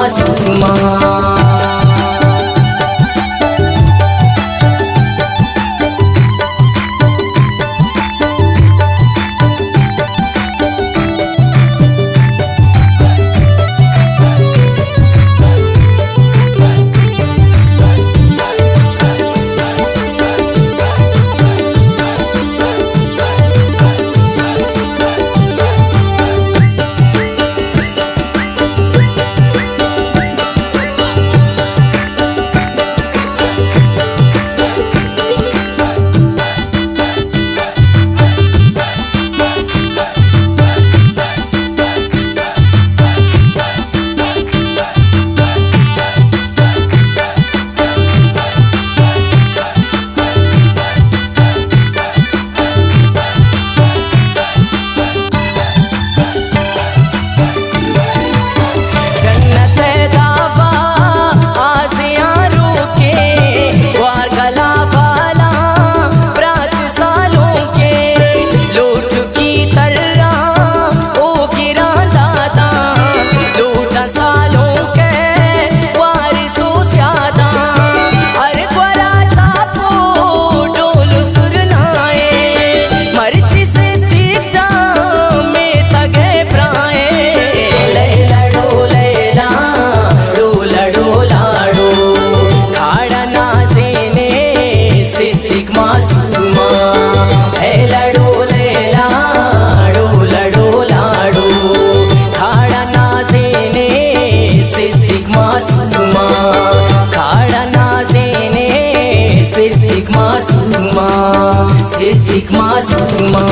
سورما۔ جنت ءِ دابا آزیاں روکیں، گوار گلا بالاں برات سالونکیں، لوٹ کی تراں او گراں داداں، لوٹاں سالونکیں وارث و سیاداں، ہر گورا چاپ و ڈول و سرنائیں، مرچی صدیق جان میتگ ءِ پرائیں۔ لیلا ڈو لیلا، ڈولا ڈولا ڈو، کھاڑا نازینے صدیق معصوما۔ لیلا ڈو لیلا، ڈولا ڈولا ڈو، کھاڑا نازینے صدیق معصوما۔ کھاڑا نازینے صدیق معصوما، صدیق معصوما۔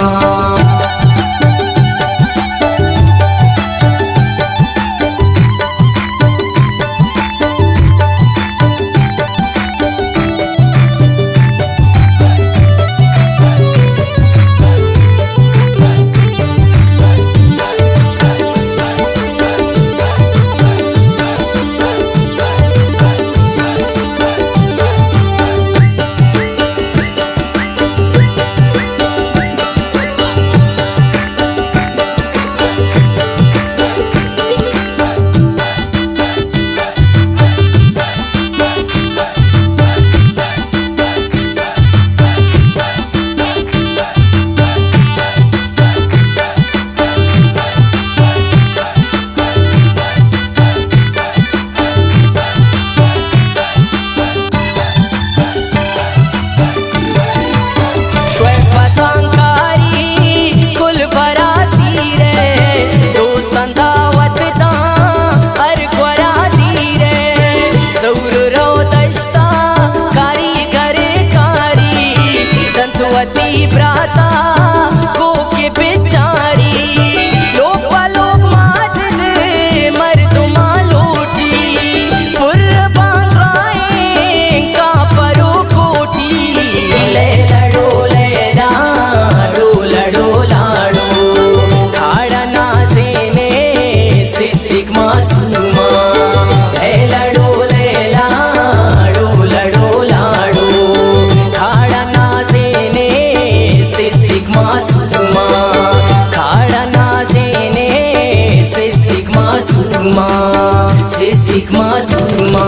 شعیب پسانکاری کل برا سیرے، دوستاں دعوت داں ہر گورا دیرے، زور رو دشتا کاریگر کاری، دنت وتی براتا کو کے بچاری، لوگ پہ لوگ ماجد مردماں لوٹی، قربان رائیں کاپر و کوٹی۔ لیلا ڈو لیلا، ڈولا ڈولا ڈو، کھاڑا نازینے صدیق معصوما۔ لیلا ڈو لیلا، ڈولا ڈولا ڈو، کھاڑا نازینے صدیق معصوما۔ کھاڑا نازینے صدیق معصوما، صدیق معصوما۔